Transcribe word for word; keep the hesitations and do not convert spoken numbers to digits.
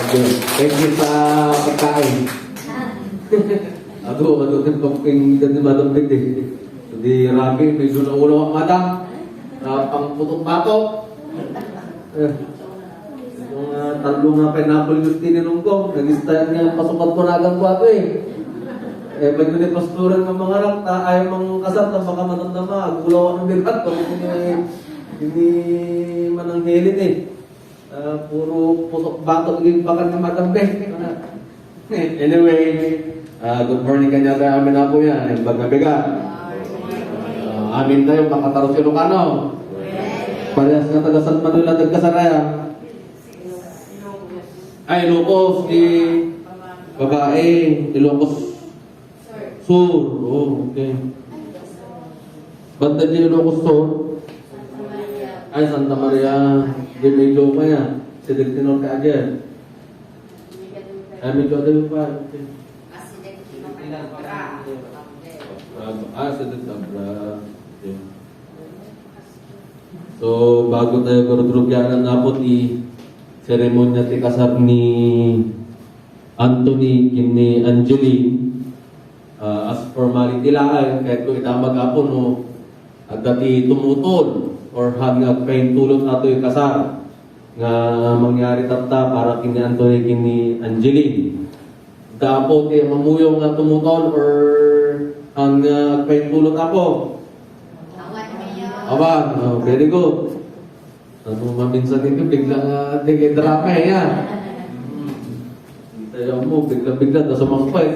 Thank you sa pagkain. Adu, adu, ken pagping dati Madam Betty. Di rabi, medyo naulaw ang mata. Ah, pangputok-batok. Eh, itong, ah, tallo nga pineapple juice tinilong ko. Nag-style nga pasukat ko na agad ko ato eh. Eh, pag ni pastoran nga mga rakta, ay mang kasar, ta baka matanda ma, agulaw ang bigat ko. Hindi, hindi manang helin eh. Ah, puro putok-batok din bakan ni Madam Beth. Eh, anyway, ah, good morning kanya tayo amin na po yan. Ay, pagkabigat. Ah, amin tayo, makatarot Ilocano. Parehas nga taga San Manuel at taga Sarayan. Ay, Ilocos, di babae, Ilocos Sur. Oh, okay. Banda di Ilocos Sur? Ay, Santa Maria. Di medyo kaya. Sidek Tinor ka agad. Ay, medyo ada yung pa. Okay. Ah, ah, Sidek Abra. Okay. So, bago tayo gurugrugianan na po ti seremonya ti kasar ni Anthony ken ni Angeline, ah, as formality laeng, kayatko idamag, Apo, no adda ti tumutol or han nga agpaintulot atoy kasar nga mangyari tatta para ken ni Anthony ken ni Angeline. Adda, Apo, ti mamuyong nga tumutol or han nga agpaintulot, Apo? Awan, Mayor. Awan. Oh, very good. Ano, maminsan ito, bigla nga, di kay drama eh, yan. Tayo mo, bigla-bigla, ta sumangpay.